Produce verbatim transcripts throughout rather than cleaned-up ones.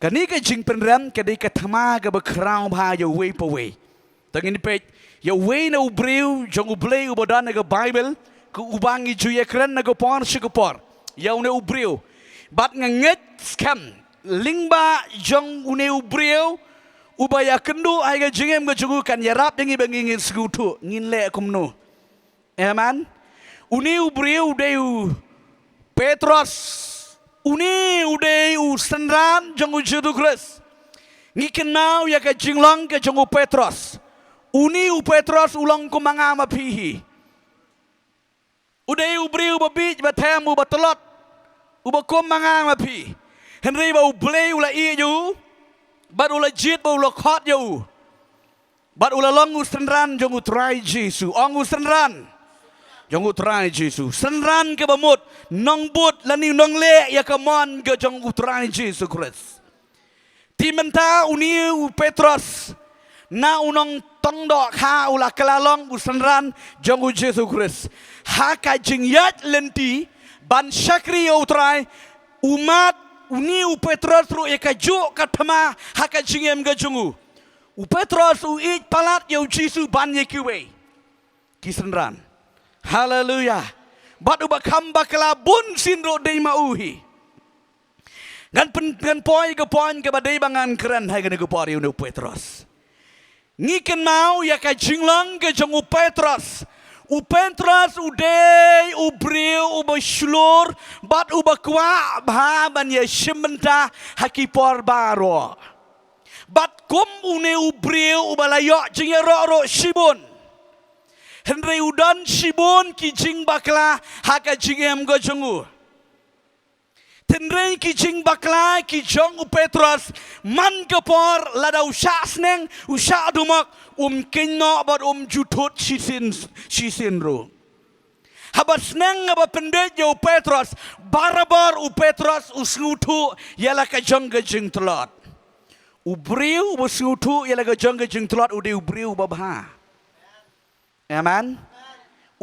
Kane ka jingpynrem ka dei ka thma kaba khraw bha ïa uwei pa uwei. Te ngin peit ïa uwei na u briew jong U Blei uba don ha ka Baibl, ka uba ngi ju ïakren na ka por sha ka por. Ïa une u briew. Bad nga ngeit skhem lyngba jong une u briew uba ïakynduh ha ka jingim ka jong u kan ïarap ïa ngi ba ngin sngewthuh ngin leh kumno. Amen. Une u briew u dei u Petros. Une u dei u synran jong U Jisu Khrist. Ngi kynmaw ïa ka jinglong ka jong u Petros. Une u Petros u long kum ma nga ma phi hi. U dei u briew uba bieit, uba them, uba tlot, uba kum ma nga ma phi. Hynrei ba U Blei u la ïeit ïa u bad u la jied bad u la khot ïa u. Bad u la long u synran jong U Trai Jisu. Ong u synran jong U Trai Jisu. Synran kaba mut nongbud lane nongleh ïa ka mon ka jong U Trai Jisu Khrist. Te mynta une u Petros, na u nongtong dohkha, u la kylla long u synran jong U Jisu Khrist. Ha ka jingïaid lynti ban shakri ïa U Trai, u mad une u Petros ruh ïa kajuh ka thma ha ka jingim ka jong u. U Petros u ïeit palat ïa U Jisu ban ïa kiwei ki synran. Haleluya. Bad uba kham bakla bunsien ruh dei ma u hi. Ngan pyn, ngan poi ka point kaba dei ba ngan kren ha kane ka por ïa une u Petros. Ngi kynmaw ïa ka jinglong ka jong u Petros. U Petros u dei u briew uba shlur bad uba kwah bha ban ïashim bynta ha ki por baroh. Bad kum une u briew uba la ïoh jingïaroh ruh shibun. Hynrei u don shibun ki jingbakla ha ka jingim ka jong u. Hynrei ki jingbakla ki jong u Petros, man ka por lada u shah sneng, u shah dumok, um kheiñ noh bad um ju thut shisien, shisien ruh. Haba sneng haba pynbeit ïa u Petros, barabor u Petros u sngewthuh ïa la ka jong ka jingtlot. U briew uba sngewthuh ïa la ka jong ka jingtlot u dei u briew uba bha. Amen.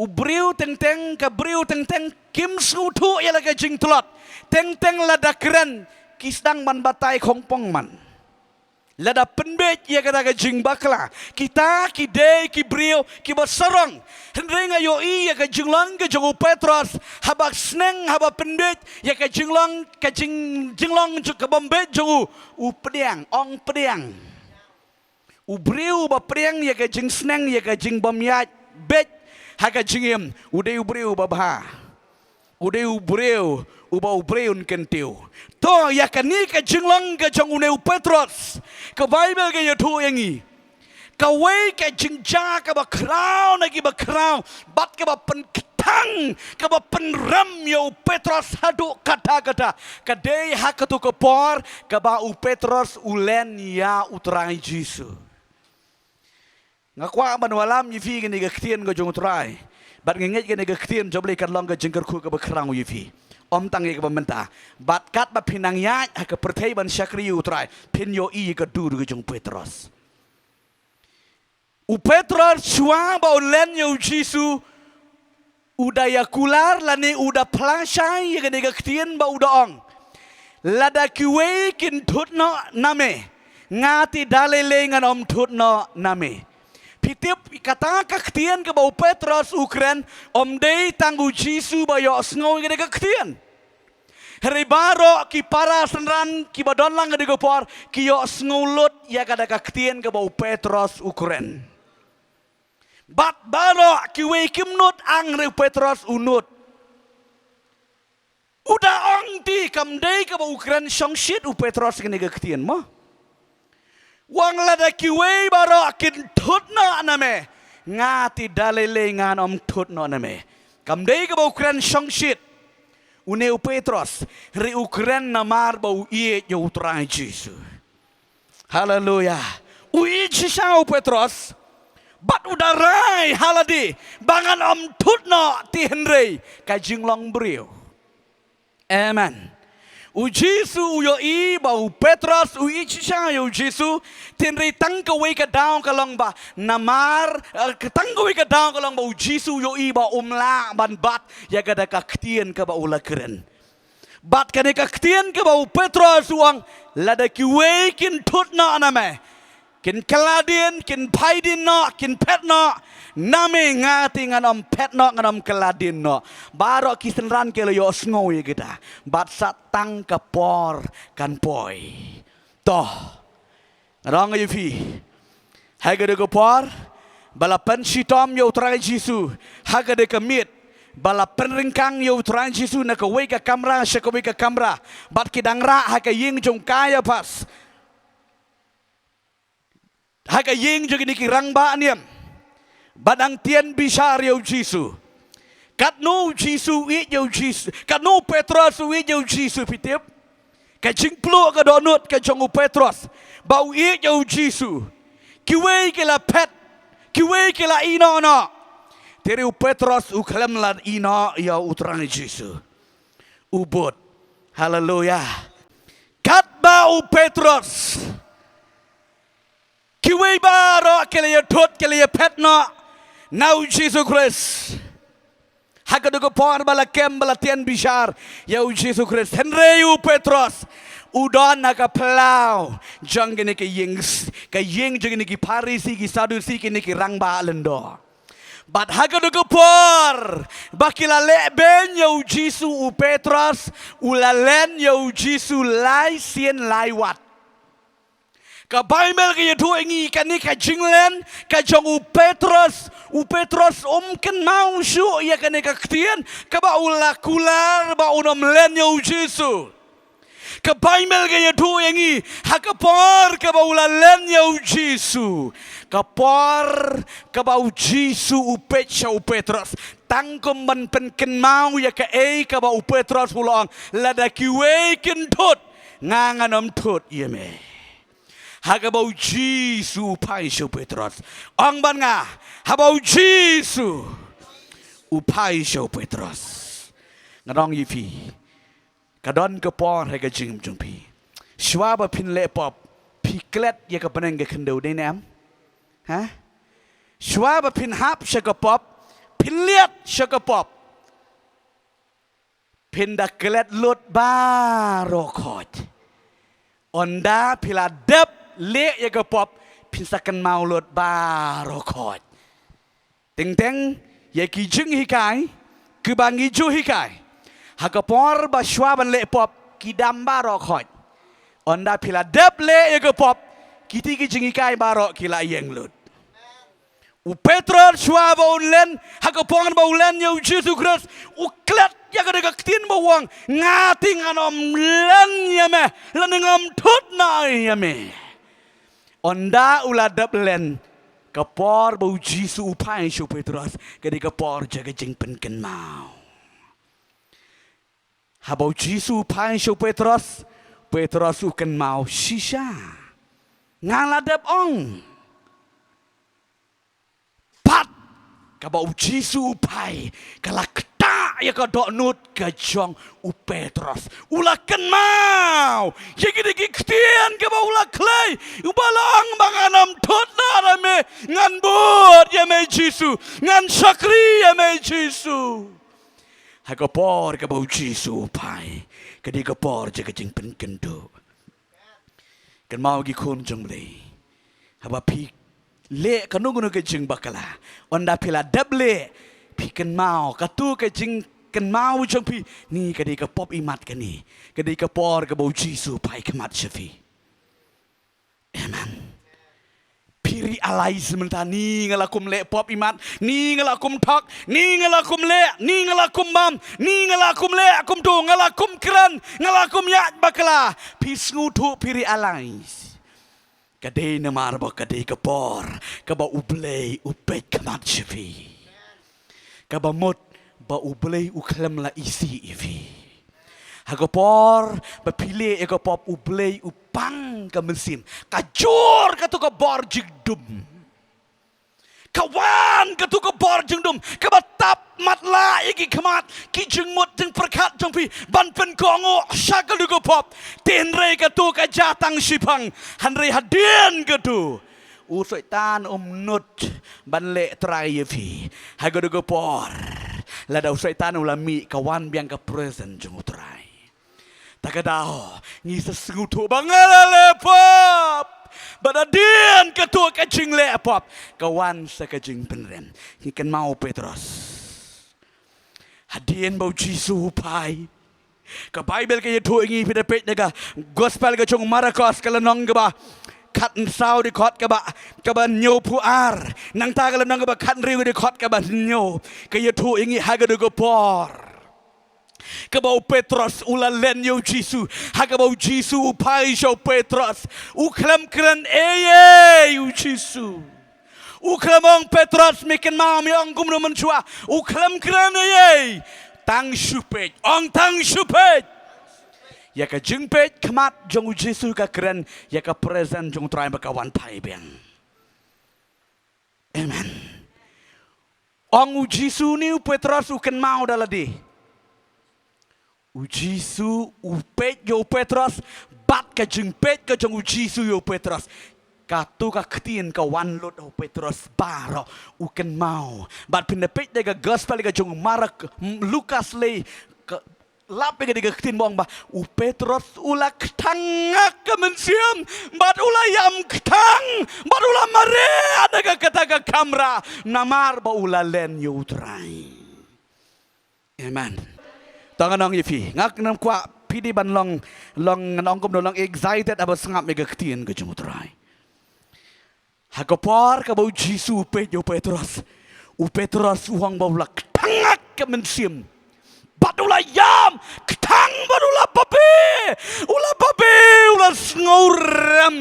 U briew teng teng, ka briew teng teng kim sngewthuh ïa la ka jingtlot. Teng teng lada kren ki sdang ban batai khongpong man. Lada pynbeit ïa kata ka jingbakla, kita ki dei ki briew kiba sarong. Hynrei nga ïohi ïa ka jinglong ka jong u Petros, haba sneng haba pynbeit ïa ka jinglong, ka jing, jinglong jong, ka bym beit jong u, u pdiang, ong pdiang. U briew uba pdiang ïa ka jingsneng, ïa ka jingbymïaid beit ha ka jingim, u dei u briew uba bha. U dei u briew uba, u briew un kyntiew. To, ïa kane ka jinglong ka jong une u Petros, ka Baibl ka ïathuh ïa ngi, kawei ka jingjia kaba khraw na kiba khraw bad kaba pyn tang kaba pynrem ïa u Petros haduh katta katta, ka dei ha katu ka por kaba u Petros u len ïa u Trai Jisu. Nga kwah ban wallam ïa phi kane ka ktien ka jong u Trai. Bad nga ngeit kane ka ktien jong u Blei kan long ka jingkyrkhu kaba khraw ïa phi. Ym tang ïa kaba mynta, bad katba phi nang ïaid ha ka pyrthei ban shakri ïa u Trai, phin ïohi ïa ka dur ka jong u Petros. U Petros shuwa ba u len ïa u Jisu, u da ïa kular lane u da phla shai ïa kane ka ktien ba u da ong, lada kiwei kin thut noh na me, nga te da lei lei ngan ym thut noh na me. Phi tip, kata ka ktien kaba u Petros u kren, ym dei tang u Jisu ba ïohsngew ïa kane ka ktien. Hynrei baroh ki para synran kiba don lang ha kane ka por ki ïohsngew lut ïa kata ka ktien kaba u Petros u kren. Bad baroh kiwei kim nud, hynrei u Petros u nud. U da ong te, kam dei kaba u kren shongshit u Petros kane ka ktien mo. U ong lada kiwei baroh kin thut noh na me, nga te da lei lei ngan ym thut noh na me. Kam dei kaba u kren shongshit une u Petros, hynrei u kren namar ba u ïeit ïa u Trai Jisu. Haleluya. U ïeit shisha u Petros, bad u da rai ha lade ba ngan ym thut noh, te hynrei ka jinglong briew. Amen. U Jisu u ïohi ba u Petros u ïeit shisha ïa u Jisu, te hynrei tang kawei ka daw ka long ba namar, eh, tang kawei ka daw ka long ba u Jisu u ïohi ba um lah ban bat ïa kata ka ktien kaba u la kren. Bad kane ka ktien kaba u Petros u ong, lada kiwei kin thut noh na me, kin kylla dien, kin phai dien noh, kin phet noh na me, nga te ngan ym phet noh, ngan ym kylla dien noh. Baroh ki synran ki la ïohsngew ïa kata. Bad sa tang ka por kan poi. To, nga ong ïa phi, ha kata ka por ba la pynshitom ïa u Trai Jisu ha kata ka miet, ba la pynryngkang ïa u Trai Jisu na kawei ka kamra sha kawei ka kamra, bad ki dang rah ha ka ïing jong u Kaiaphas, ha ka ïing jong kine ki rangbah niam, ba dang tian bishar ïa u Jisu. Katno u Jisu u ïeit ïa u Jisu, katno u Petros u ïeit ïa u Jisu, phi tip? Ka jingpluh ka dohnud ka jong u Petros ba u ïeit ïa u Jisu. Kiwei ki la phet, kiwei ki la ïehnoh noh. Te u Petros u khlem la ïehnoh ïa u Trai Jisu. U bud. Haleluya. Katba u Petros, kiwei baroh ki la ïathut, ki la ïaphet noh na u Jisu Khrist. Ha kata ka por ba la kem, ba la tian bishar ïa u Jisu Khrist, hynrei u Petros u don ha ka phyllaw jong kane ka ïing, ka ïing jong kine ki Pharisi, ki Sadusi, kine ki rangbah lyngdoh. Bad ha kata ka por ba ki la leh beiñ ïa u Jisu, u Petros u la len ïa u Jisu lai sien lai wat. Ka Baibl ka ïathuh ïa ngi kane ka jinglen ka jong u Petros, u Petros um kynmaw shuh ïa kane ka ktien kaba u la kular ba un ym len ïa u Jisu. Ka Baibl ka ïathuh ïa ngi, ha ka por kaba u la len ïa u Jisu, ka por kaba u Jisu u peit sha u Petros, tang kum ban pynkynmaw ïa kaei kaba u Petros u la ong, lada kiwei kin thut, nga ngan ym thut ïa me. Ha kaba u Jisu u phai sha u Petros. Ong bad nga, haba u Jisu u phai sha u Petros. Nga ong ïa phi, ka don ka por ha ka jingim jong phi. Shuwa ba phin leh pop, phi klet ïa ka bneng ka khyndew, dei ne em? Ha? Shuwa ba phin hap sha ka pop, phin liat sha ka pop, phin da klet lut baroh khoit. Ynda phi la dep leh ïa ka pop, phin sa kynmaw lut baroh khoit. Teng teng ïa ki jinghikai kiba ngi ju hikai, ha ka por ba shuwa ban leh pop, ki dam baroh khoit. Ynda phi la dep leh ïa ka pop, kiti ki jinghikai baroh ki la ïeng lut. U Petros shuwa ba un len, ha ka por ba u len ïa u Jisu Khrist, u klet ïa kata ka ktien ba u ong, nga te ngan ym len ïa me, lane ngam thut noh ïa me. Ynda u la dep len, ka por ba u Jisu u phai sha u Petros, ka dei ka por jong ka jingpynkynmaw. Haba u Jisu u phai sha u Petros, Petros u kynmaw shisha. Nga la dep ong. Pat kaba u Jisu u phai, ka la ktah ïa ka dohnud ka jong u Petros. U la kynmaw ïa kine ki ktien kaba u la khlei, uba la ong ba ngan ym thut noh ïa me, ngan bud ïa me Jisu, ngan shakri ïa me Jisu. Ha ka por kaba u Jisu u phai, ka dei ka por jong ka jingpynkynduh. Kynmaw ki khun jong U Blei, haba phi leh kano kano ka jingbakla, ynda phi la dep leh, phi kynmaw, kato ka jingkynmaw jong phi, ni ka dei ka pop imat kane, ka dei ka por kaba u Jisu u phai khmat sha phi. Amen. Phi realize mynta, ni nga la kum leh pop imat, ni nga la kum thok, ni nga la kum leh, ni nga la kum bam, ni nga la kum leh kumto, nga la kum kren, nga la kum ïaid bakla. Phi sngewthuh, phi realize. Ka dei namar ba ka dei ka por kaba U Blei u peit khmat sha phi. Kaba mut ba U Blei u khlem la isih ïa phi. Ha ka por ba phi leh ïa ka pop, U Blei u pang ka mynsiem, ka jur kato ka bor jingdum. Ka wan kato ka bor jingdum, kaba tap matlah ïa ki khmat, ki jingmut jingpyrkhat jong phi ban pynkohnguh sha kato ka pop. Te hynrei kato ka jia tang shiphang, hynrei hadien kato, u Soitan um nud ban leh trai ïa phi. Ha kato ka por, lada u Soitan u la mih, ka wan biang ka presence jong U Trai. Ka daw ngi sa sngewthuh ba nga la leh pop. Bad hadien kato ka jingleh pop ka wan sa ka jingpynrem. Ngi kynmaw u Petros. Hadien ba u Jisu u phai, ka Baibl ka ïathuh ïa ngi, phi da peit na ka Gospel ka jong u Markos, ka lynnong kaba khatsaw, dkhot kaba, kaba hynñiewphew ar. Nangta ka lynnong kaba khathynriew, dkhot kaba hynñiew, ka ïathuh ïa ngi ha kata ka por kaba u Petros u la len ïa u Jisu, ha kaba u Jisu u phai sha u Petros, u khlem kren ei ei u Jisu. U khlem ong, Petros, me kynmaw, me ong kumno mynshuwa? U khlem kren ei ei. Tang shu peit, ong tang shu peit. Ïa ka jingpeit khmat jong u Jisu ka kren ïa ka presence jong u Trai ba ka wan phai biang. Amen. Ong u Jisu, une u Petros u kynmaw da lade. U Jisu u peit ïa u Petros, bad ka jingpeit ka jong u Jisu ïa u Petros, kato ka ktien ka wan lut ha u Petros baroh, u kynmaw. Bad phin da peit da ka Gospel ka jong u Mark, m-, Lukas lei, ka, lap ïa ka dei ka ktien ba ong ba u Petros u la kthang ngak ka mynsiem, bad u la ïam kthang, bad u la mareh na ka kata ka kamra, namar ba u la len ïa u Trai. Amen. To ngan ong ïa phi, nga khlem kwah phi dei ban long, long, ngan ong kumno, long excited haba sngap ïa ka ktien ka jong u Trai. Ha ka por kaba u Jisu u peit ïa u Petros, u Petros u ong ba u la kthang ngak ka mynsiem, bad u la ïam kthang, bad u la babe, u la babe, u la sngewrem.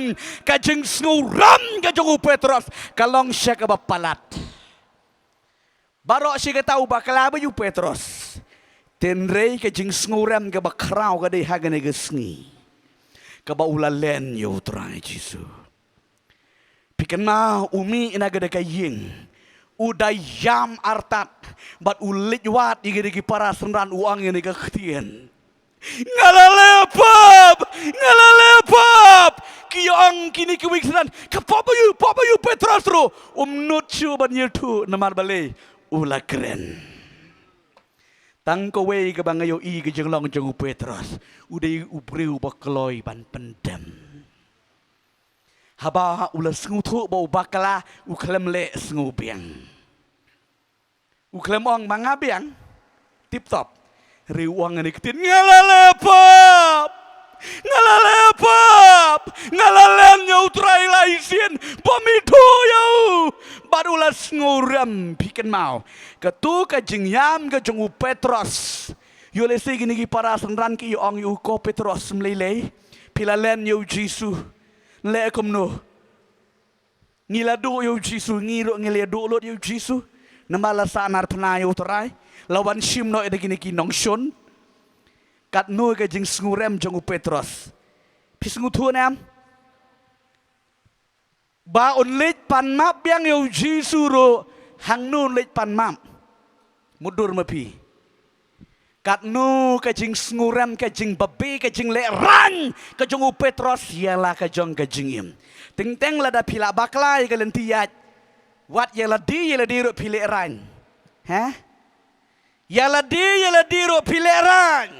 Ka jingsngewrem ka jong u Petros ka long sha kaba palat. Baroh shi katta u bakla bha ïa u Petros. Hynrei ka jingsngewrem kaba khraw ka dei ha kane ka sngi kaba u la len ïa u Trai Jisu. Phi kynmaw, u mih na kata ka ïing, u da ïam artat, bad u leit wad ïa kine ki para synran, u ong ïa kine ki ktien. Nga la leh pop, nga la leh pop. Ki ong kine kiwei ki synran, ka pop bha ïa u, pop bha ïa u Petros ruh. Um nud shuh ban ïathuh namar balei? U la kren. Tang kawei kaba nga ïohi ka jinglong jong u Petros, u dei u briew ba kloi ban pyndem. Haba u la sngewthuh ba u bakla, u khlem leh sngewbiang. U khlem ong ma nga biang, tip top. Hynrei u ong ïa kine ki ktien, nga la leh pop, nga la leh pop, nga la len ïa u Trai lai sien bym ithuh ïa u. Bad u la sngewrem. Phi kynmaw, kato ka jingïam ka jong u Petros. Ïoh lehse kine ki para synran ki ïa ong ïa u, ko Petros, ym lei lei, phi la len ïa u Jisu. Leh kumno? Ngi la duh ïa u Jisu, ngi ruh ngi la duh lut ïa u Jisu. Namar la sahnarphna ïa u Trai, la wan shim noh ïa kine ki nongshun. Katno ka jingsngewrem jong u Petros. Phi sngewthuh ne em? Ba un leit pan map biang ïa u Jisu ruh, hangno un leit pan map? Mutdur ma phi. Katno ka jingsngewrem, ka jingbabe, ka jinglehraiñ ka jong u Petros ïa la ka jong ka jingim. Teng teng lada phi la bakla ïa ka lynti ïaid, wat ïa lade ïa lade ruh phi lehraiñ. He? Ïa lade ïa lade ruh phi lehraiñ.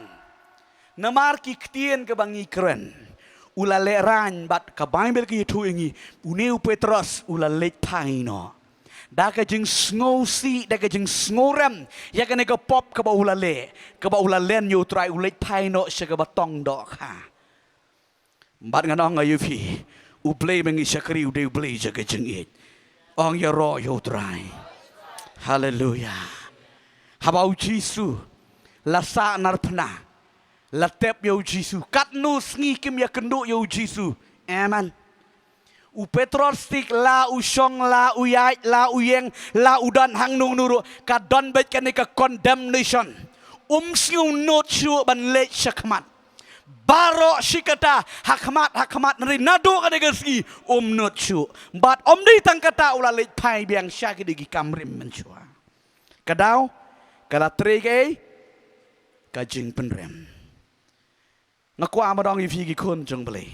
Namar ki ktien kaba ngi kren, u la lehraiñ, bad ka Baibl ka ïathuh ïa ngi, une u Petros u la leit phai noh. Da ka jingsngewsih, da ka jingsngewrem ïa kane ka pop kaba u la leh, kaba u la len ïa u Trai, u leit phai noh sha kaba tong dohkha. Bad ngan ong ïa phi, U Blei ba ngi shakri u dei U Blei jong ka jingïeit. Ong ïaroh ïa u Trai. Haleluia. Haba u Jisu la sahnarphna, la tep ïa u Jisu, katno sngi kim ïakynduh ïa u Jisu. Amen. U Petros tik la u shong, la u ïaid, la u ïeng, la u don hangno hangno ruh, ka don beit kane ka condemnation. Um sngewnud shuh ban leit shakhmat. Baroh shi katta, hakhmat, hakhmat, hynrei naduh kane ka sngi um nud shuh. Bad ym dei tang kata, u la leit phai biang sha kine ki kamrim mynshuwa. Ka daw ka la trei kaei? Ka jingpynrem. Nga kwah ban ong ïa phi ki khun jong U Blei,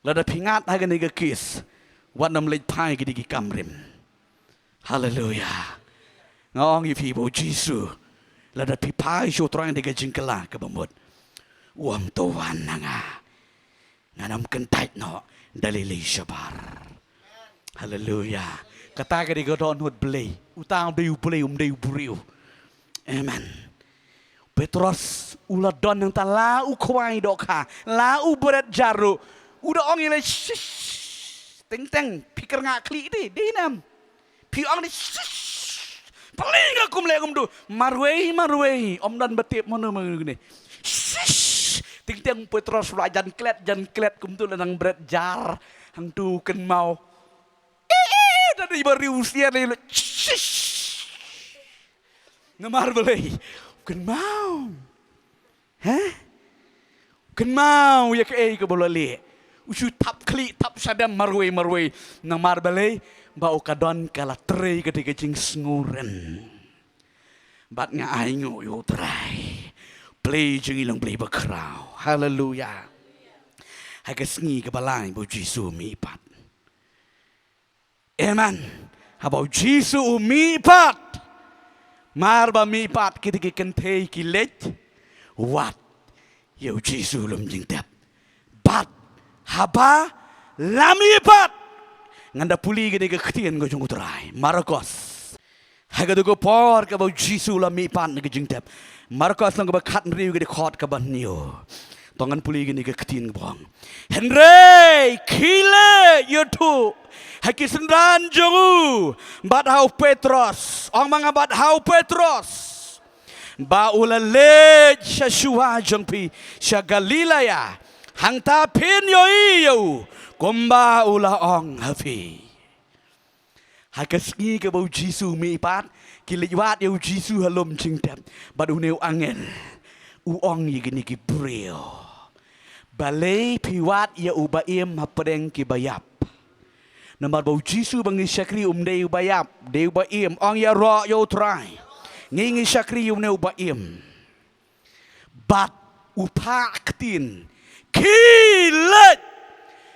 lada phi ngat ha kane ka case, wat nym leit phai kine ki kamrim. Haleluia. Nga ong ïa phi ba u Jisu, lada phi phai sha u Trai, dei ka jingkylla kaba mut. U ym to wan na nga. Ngan ym kyntait noh da lei lei shabar. Haleluya. Kata ka dei ka dohnud Blei. Uta um dei u Blei, um dei u briew. Amen. Petros u la don hangta, la u khwai dohkha, la u bret jar ruh. U da ong ïa lei, "Shish, teng teng, phi kyrngah khlieh te, dei ne em? Phi ong te, shish, pynlong nga kum leh kumto. Marwei, marwei, ym don ba tip mano mano ne. Shish." Teng teng Petros u la jan klet, jan klet kumto, la nang bret jar. Hangto u kynmaw. Eh, eh, da dei ba riewsiar lei lei. Shish. Namar balei? U kynmaw. Heh? U kynmaw ïa kaei kaba u la leh. U shu thap khlieh, thap shadem, marwei, marwei. Namar balei? Ba u ka don ka la trei ka dei ka jingsngewrem. Bad nga ainguh ïa u Trai. Blei jong ngi long Blei bakhraw. Haleluya. Ha ka sngi kaba lai ba u Jisu u mihpat. Amen. Haba u Jisu u mihpat. Mar ba mihpat, kita ki kynthei ki leit wad ïa u Jisu lum jingtep. Bad haba la mihpat, ngan da pule kane ka ktien ka jong u Trai. Markos. Ha kato ka por kaba u Jisu u la mihpat na ka jingtep. Markos lynnong kaba khathynriew, ka dkhot kaba hynñiew. To ngan pule kane ka ktien kaba ong. Hynrei khie leit ïathuh ha ki synran jong u bad ha u Petros. Ong ma nga, bad ha u Petros, ba u la leit sha shuwa jong phi sha Galilea. Hangta phin ïohi ïa u kumba u la ong ha phi. Ha ka sngi kaba u Jisu u mihpat, ki leit wad ïa u Jisu ha lum jingtep. Bad une u angel u ong ïa kine ki briew, balei phi wad ïa u ba im hapdeng ki ba ïap? Namar ba u Jisu ba ngi shakri um dei u ba ïap, dei u ba im. Ong ïaroh ïa u Trai, ngi ngi shakri ïa une u ba im. Bad u phah ktien, khie leit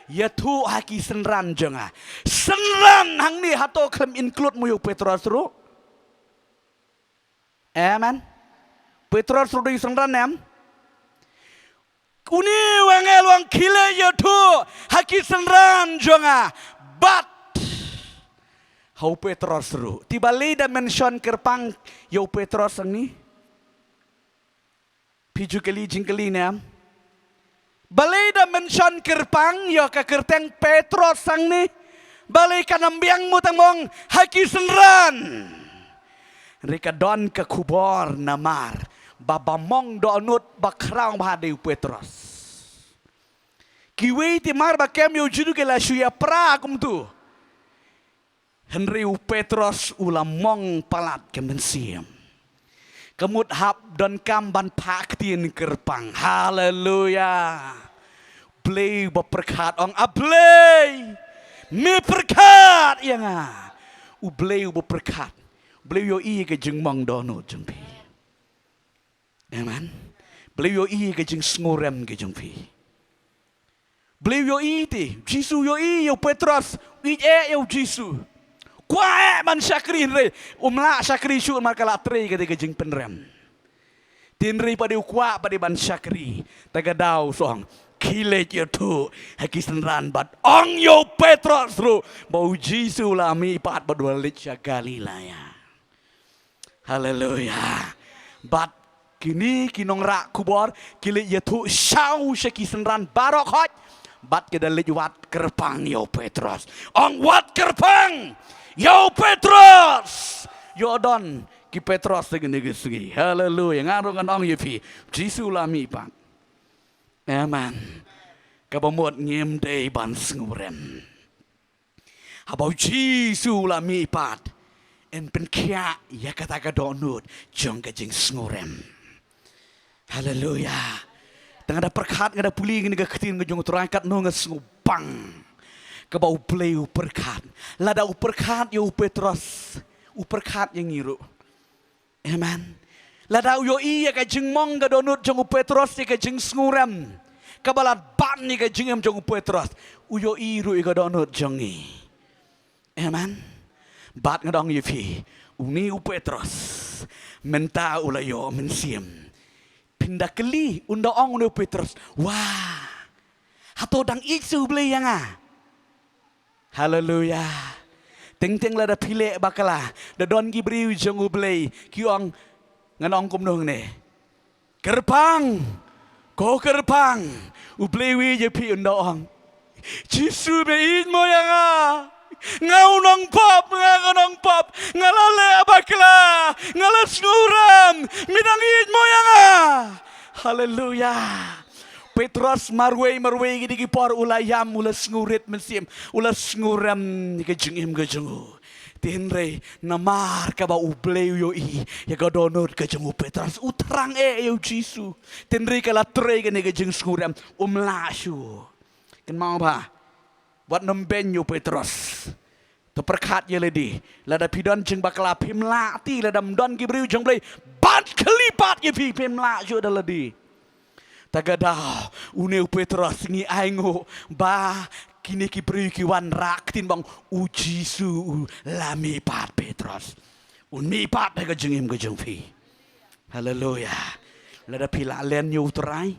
ïathuh ha ki synran jong nga. Synran hangne hato khlem include mo ïa u Petros ruh? Amen. Petros ruh dei synran, em? Une u angel u ong khie leit ïathuh ha ki synran jong nga. Bad ha u Petros ruh. Te balei da mention kyrpang ïa u Petros hangne? Phi ju kylli jingkylli ne em? Balei da mention kyrpang ïa ka kyrteng Petros hangne? Balei kan ym biang mo tang ba ong ha ki synran? Hynrei ka don ka khubor namar ba ba mong dohnud ba khraw bha dei u Petros. Kiwei te mar ba kem ïa u Jisu ki la shu ïapra kumto. Hynrei u Petros u la mong palat ka mynsiem. Ka mut hap donkam ban phah ktien kyrpang. Haleluya. Blei uba pyrkhat, ong, a Blei, me pyrkhat ïa nga. U Blei uba pyrkhat. Blei u ïohi ka jingmong dohnud jong phi. Amen. Blei u ïohi ka jingsngewrem ka jong phi. Blei u ïohi te, Jisu u ïohi ïa u Petros, u ïeit eh ïa u Jisu. Kwah eh ban shakri hynrei um lah shakri shuh namar ka la trei kata ka jingpynrem. Te hynrei pat dei u kwah pat dei ban shakri, ta ka daw u ong, khie leit ïathuh ha ki synran bad ong ïa u Petros ruh ba u Jisu u la mihpat bad u la leit sha Galilea. Haleluya. Bad kine ki nongrah khubor ki leit ïathuh shaw sha ki synran baroh khoit. Bad ki da leit wad kyrpang ïa u Petros. Ong, wad kyrpang ïa u Petros. Ïoh don ki Petros ha kine ki sngi. Haleluya. Nga ruh ngan ong ïa phi, Jisu u la mihpat. Amen. Kaba mut ngim dei ban sngewrem. Haba u Jisu u la mihpat, yn pynkhiah ïa kata ka dohnud jong ka jingsngewrem. Haleluya. Te nga da pyrkhat, nga da pule ïa kane ka ktien ka jong u Trai, katno nga sngewbang kaba U Blei u pyrkhat. Lada u pyrkhat ïa u Petros, u pyrkhat ïa ngi ruh. Amen. Lada u ïohi ïa ka jingmong ka dohnud jong u Petros, ïa ka jingsngewrem kaba la ban ïa ka jingim jong u Petros, u ïohi ruh ïa ka dohnud jong ngi. Amen. Bad nga da ong ïa phi, une u Petros mynta u la ïoh mynsiem. Phin da kylli, un da ong une u Petros, "Wah, hato dang ïeit sa U Blei ïa nga?" Haleluya. Teng teng lada phi leh bakla, da don ki briew jong U Blei ki ong, ngan ong kumno hangne, "Kyrpang, ko kyrpang, U Blei u ïeit ïa phi," un da ong, "Jisu, me ïeit mo ïa nga? Nga u nongpop, nga u nongpop, nga la leh bakla, nga la sngewrem, me dang ïeit mo ïa nga?" Haleluya. Petros marwei marwei ki dei ki por u la ïam, u la sngewrit mynsiem, u la sngewrem ïa ka jingim ka jong u. Te hynrei namar kaba U Blei u ïohi ïa ka dohnud ka jong u Petros, u thrang eh ïa U Jisu. Te hynrei ka la trei kane ka jingsngewrem, um lah shuh. Kynmaw ba wat nym beiñ ïa u Petros. To pyrkhat ïa lade. Lada phi don jingbakla phim lah te, lada ym don ki briew jong U Blei ban kylli pat ïa phi, phim lah shuh da lade. Ta ka daw une u Petros ngi ainguh ba kine ki briew ki wanrah ktien ba ong, "U Jisu u la mih pat, Petros. Un mih pat ha ka jingim ka jong phi." Haleluya. Lada phi lah len ïa U Trai,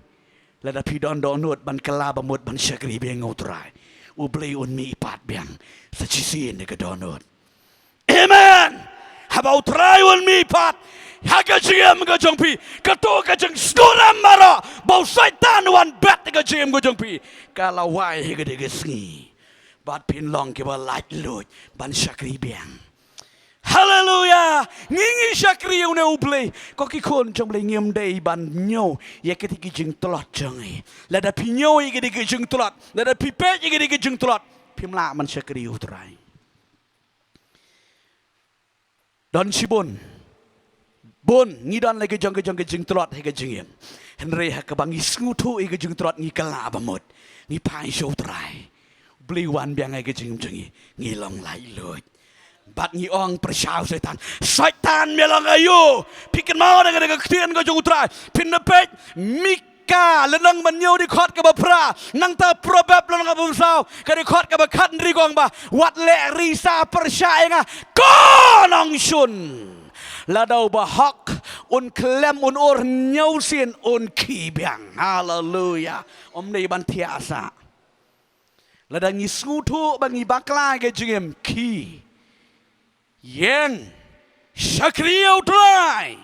lada phi don dohnud ban kylla ba mut ban shakri biang ïa U Trai, U Blei un mih pat biang sa shisien ïa ka dohnud. Amen. Haba U Trai un mih pat ha ka jingim ka jong phi, kato ka jingsngewrem baroh ba u Soitan u wan bet ha ka jingim ka jong phi, ka la wai ha katei ka sngi. Bad phin long kiba laitluid ban shakri biang. Haleluya. Ngi ngi shakri ïa une U Blei. Ko ki khun jong U Blei, ngim dei ban ñiew ïa kitei ki jingtlot jong ngi. Lada phi ñiew ïa kitei ki jingtlot, lada phi peit ïa kitei ki jingtlot, phim lah ban shakri ïa U Trai. Don shibun, bun ngi don la ki jong ki jong ki jingtlot ha ka jingim. Hynrei ha kaba ngi sngewthuh ïa ka jingtlot, ngi kylla ba mut, ngi phai sha U Trai, U Blei u wan biang ha ka jingim jong ngi, ngi long laitluid. Bad ngi ong, pyrshah Soitan, Soitan me long aïu? Phi kynmaw da ka ktien ka jong U Trai, phin da peit Mika lynnong ba hynñiew dkhot kaba phra, nangta Proverb lynnong kaba saw, ka dkhot kaba khathynriew ka ong ba, wat leh risa pyrshah ïa nga, ko nongshun. Lada u bahok un khlem un ur hynñiew sien un khie biang. Haleluya. Ym dei ban thiah sah. Lada ngi sngewthuh ba ngi bakla ha ka jingim, khie, ïeng, shakri ïa U Trai,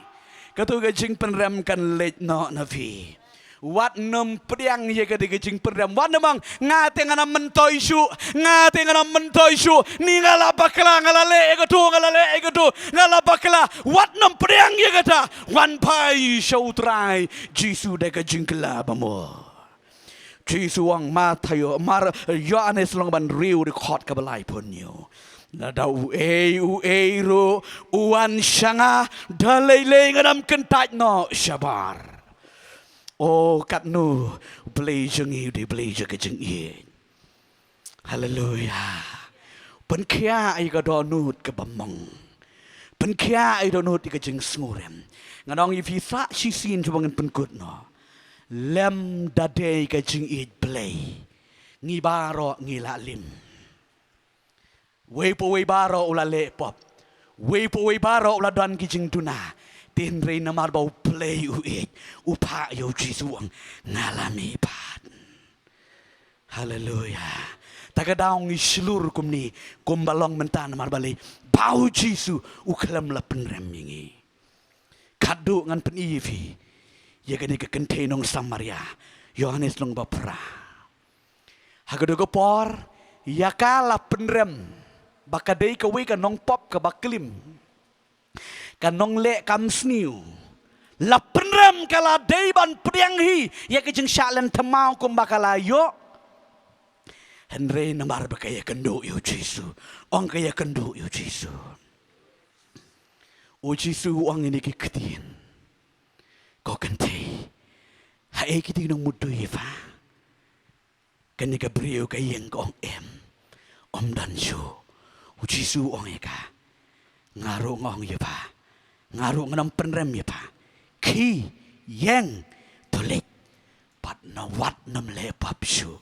kato ka jingpynrem kan leit noh na phi. Wat nym pdiang ïa katei ka jingpynrem. Wat nym ong, nga te ngan ym myntoi shuh, nga te ngan ym myntoi shuh, ni nga la bakla, nga la leh ïa kato, nga la leh ïa kato, nga la bakla. Wat nym pdiang ïa kata. Wan phai sha U Trai Jisu da ka jingkylla ba mut. Jisu u ong, Mathaios, Mar, Ïoannis lynnong ba hynriew dkhot kaba laiphew hynñiew, lada uei uei ruh u wan sha nga, da lei lei ngan ym kyntait noh shabar. O katno U Blei jong ngi u dei Blei jong ka jingïeit. Haleluya. Pynkhiah ïa ka dohnud kaba mong. Pynkhiah ïa ka dohnud ïa ka jingsngewrem. Ngan ong ïa phi sa shisien shuwa ba ngan pynkut noh. Lem da dei ka jingïeit Blei, ngi baroh ngi la lim. Wei pa wei baroh u la leh pop. Wei pa wei baroh u la don ki jingduna. Te hynrei namar ba U Blei u ïeit, u phah ïa U Jisu, u ong, nga la mih pat. Haleluya. Ta ka daw ngi shlur kumne, kumba long mynta namar balei? Ba U Jisu u khlem la pynrem ïa ngi. Khatduh ngan pyni ïa phi ïa kane ka kynthei nong Samaria, Ïoannis lynnong ba phra. Ha kato ka por, ïa ka la pynrem ba ka dei kawei ka nongpop kaba klim, ka nongleh kam sniew. La pynrem, ka la dei ban pdiang hi ïa ka jingshah len thymmai kumba ka la ïoh. Hynrei namar ba ka ïakynduh ïa U Jisu, ong ka ïakynduh ïa U Jisu, U Jisu u ong ïa kine ki ktien, ko kynthei, haei ki nongmudui ïa pha? Kane ka briew ka ïeng ka ong, em, ym don shuh. U Jisu u ong ïa ka, nga ruh nga ong ïa pha, nga ruh ngan ym pynrem ïa pha. Khie, ïeng, to leit, bad wat nym leh pop shuh.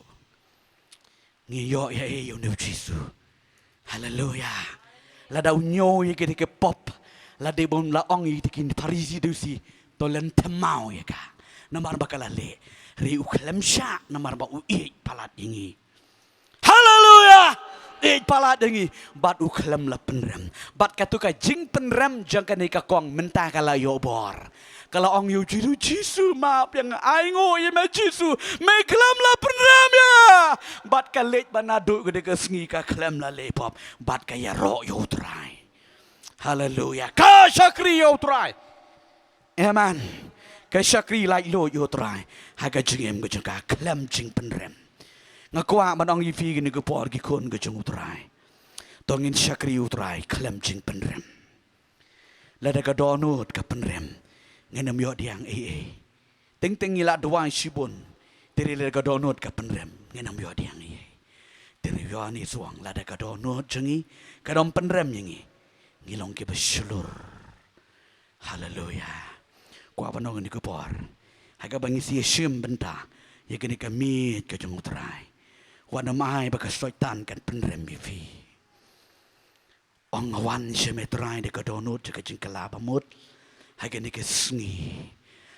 Ngi ïoh ïa ei ïa une U Jisu? Haleluya. Lada u ñiew ïa kitei ki pop, lada bym la ong ïa kitei ki Pharisi Sadusi, to len thymmai ïa ka. Namar ba ka la leh. Hynrei u khlem shah namar ba u ïeit palat ïa ngi. Haleluya. Ïeit palat ïa ngi. Bad u khlem la pynrem. Bad kato ka jingpynrem jong kane ka kong mynta ka la ïoh bor. Ka la ong ïa u Jisu, Jisu map ïa nga, ainguh ïa me Jisu. Me khlem la pynrem ïa. Bad ka leit bad naduh kane ka sngi ka khlem la leh pop. Bad ka ïaroh ïa u Trai. Haleluya. Ka shakri ïa u Trai. Amen. Ka shakri laitluid ïa u Trai. Ha ka jingim ka jong ka khlem jingpynrem. Nga kwah ban ong ïa phi kane ka por ki khun ka jong u Trai. To ngin shakri ïa u Trai khlem jingpynrem. Lada ka dohnud ka pynrem, ngin ym ïoh pdiang ei ei. Teng teng ngi la duwai shibun. Te hynrei lada ka dohnud ka pynrem, ngin ym ïoh pdiang ei ei. Te hynrei ïoh ni suang lada ka dohnud jong ngi ka dang pynrem ïa ngi, ngi long kiba shlur. Haleluya. Kwah ban ong kane ka por, ha kaba ngi sa ïashim bynta ïa kane ka miej ka jong u Trai, wat nym ai ba ka Soitan kan pynrem ïa phi. Ong, nga wan sha me Trai da ka dohnud jong ka jingkylla bamut ha kane ka sngi,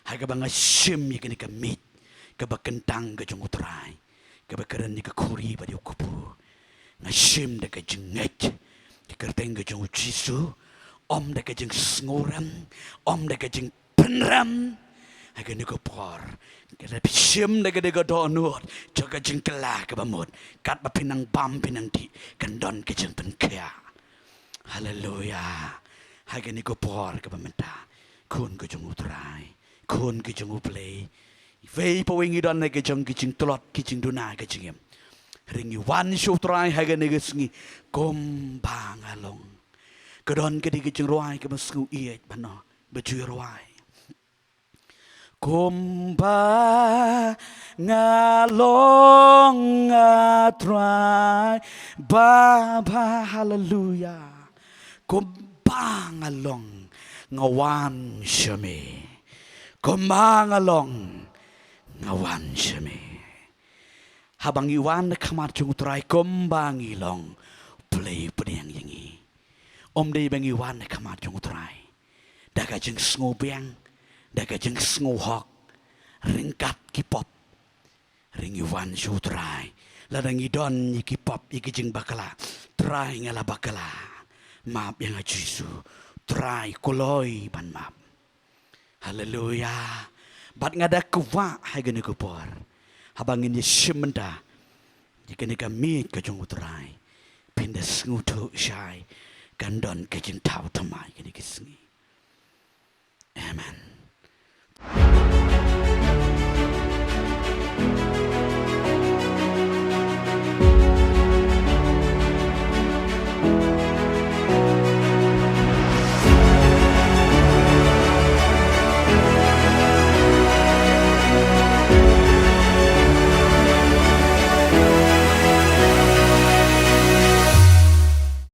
ha kaba nga shim ïa kane ka miej kaba kyntang ka jong u Trai, kaba kren ïa ka khuri bad ïa u kpu. Nga shim da ka jingngeit ïa ka kyrteng ka jong u Jisu, ym da ka jingsngewrem, ym da ka jingpynrem. Ha kane ka por, ka la shim da ka, da ka dohnud jong ka jingkylla kaba mut, katba phin nang bam phin nang dih, kan don ka jingpynkhiah. Haleluya. Ha kane ka por kaba mynta, khun ka jong u Trai, khun ka jong u Blei, iwei pa iwei ngi don ha ka jong ka jingtlot, ka jingduna, ka jingim. Hynrei ngi wan sha u Trai ha kane ka sngi kumba nga long. Ka don ka dei ka jingrwai kaba sngewieit bha noh, ba ju rwai. Kumba nga long, ah, Trai, ba, ba, haleluya. Kumba nga long, nga wan sha me. Kumba nga long, nga wan sha me. Haba ngi wan ha khmat jong u Trai kumba ngi long, Blei pdiang ïa ngi. Ym dei ba ngi wan ha khmat jong u Trai da ka jingsngewbiang, da ka jingsngewhok, ryngkat ki pop. Hynrei ngi wan sha u Trai lada ngi don ïa ki pop, ïa ki jingbakla. Trai, nga la bakla, map ïa nga Jisu. Trai, kloi ban map. Haleluya. Bad nga da kwah ha kane ka por, haba ngin ïashim bynta ïa kane ka miej ka jong u Trai, phin da sngewthuh shai, kan don ka jingthaw thymmai kane ka sngi. Amen.